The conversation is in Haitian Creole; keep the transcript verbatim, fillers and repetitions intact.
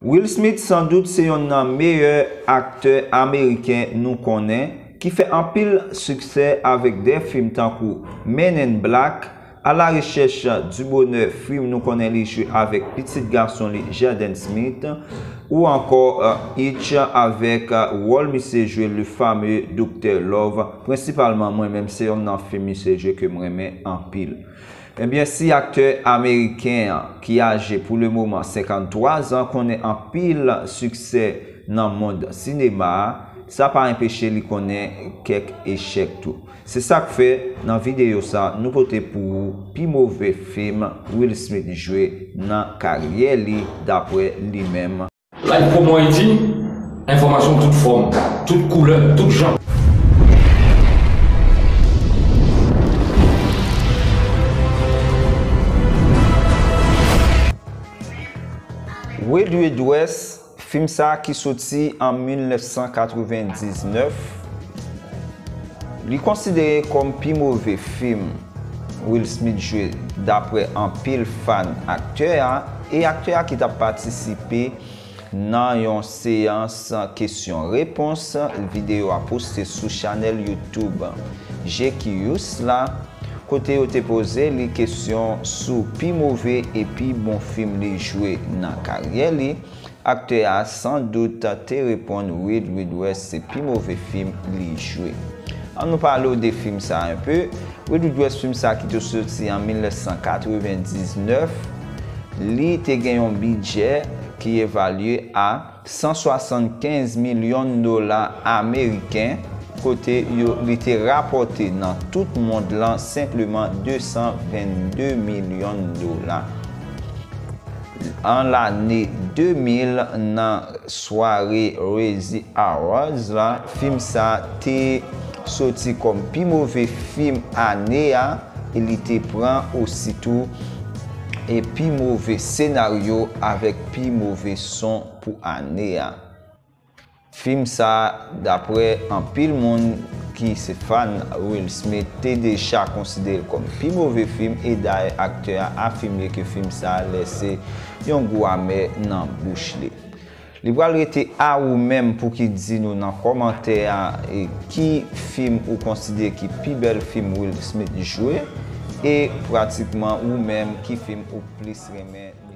Will Smith sandout se yonn nan meyè aktè ameriken nou konnen, ki fè anpil siksè avèk de fim tankou Men in Black, A la recherche du bonheur, fim nou konnen li jwe avèk pitit gason li Jaden Smith, ou ankò Hitch avèk wòl misye jwe le fameux Doktè Love. Prensipalman, mwen menm, se yonn nan fim misye jwe ke m renmen anpil. Ebyen, si aktè ameriken an, ki aje pou le moman senkanntwa zan, konnen anpil siksè nan mond sinema a, sa pa enpeche li konnen kèk echèk tou. Se sa k fè, nan videyo sa, nou pote pou ou pi move fim Will Smith jwe nan karyè li, daprè li menm. Live Promo Haïti, enfòmasyon tout fòm, tout koulè, tout jan. Wild Wild West, fim sa ki soti an mil nèf san katrevendiznèf, li konsidere kòm pi move fim Will Smith jwe, daprè anpil fan aktè a, e aktè a ki t ap patisipe nan yon seyans kesyon-repons, videyo a poste sou chanèl YouTube Jekiyous la, kote yo te poze li kesyon sou pi move e pi bon fim li jwe nan karyè li. Aktè a, san dout, te reponn Wild Wild West se pi move fim li jwe. An nou pale w de fim sa a enpe. Wild Wild West, fim sa a ki te soti an mil nèf san katrevendiznèf, li te gen yon bidjè ki evalye a san swasannkenz milyon dola ameriken, kote yo, li te rapòte nan tout mond lan senpleman de san vennde milyon dola. An lane de mil, nan sware Razzie Awards la, fim sa te soti kòm pi move fim ane a, e li te pran ositou e pi move senaryo avèk pi move son pou ane a. Fim sa, daprè anpil moun ki se fan Will Smith, te deja konsidere l kòm pi move fim, e dayè aktè a afime ke fim sa lese yon gou amè nan bouch li. Li pral rete a ou menm pou ki di nou nan kòmantè a, e, ki fim ou konsidere ki pi bèl fim Will Smith jwe, e pratikman ou menm ki fim ou plis renmen.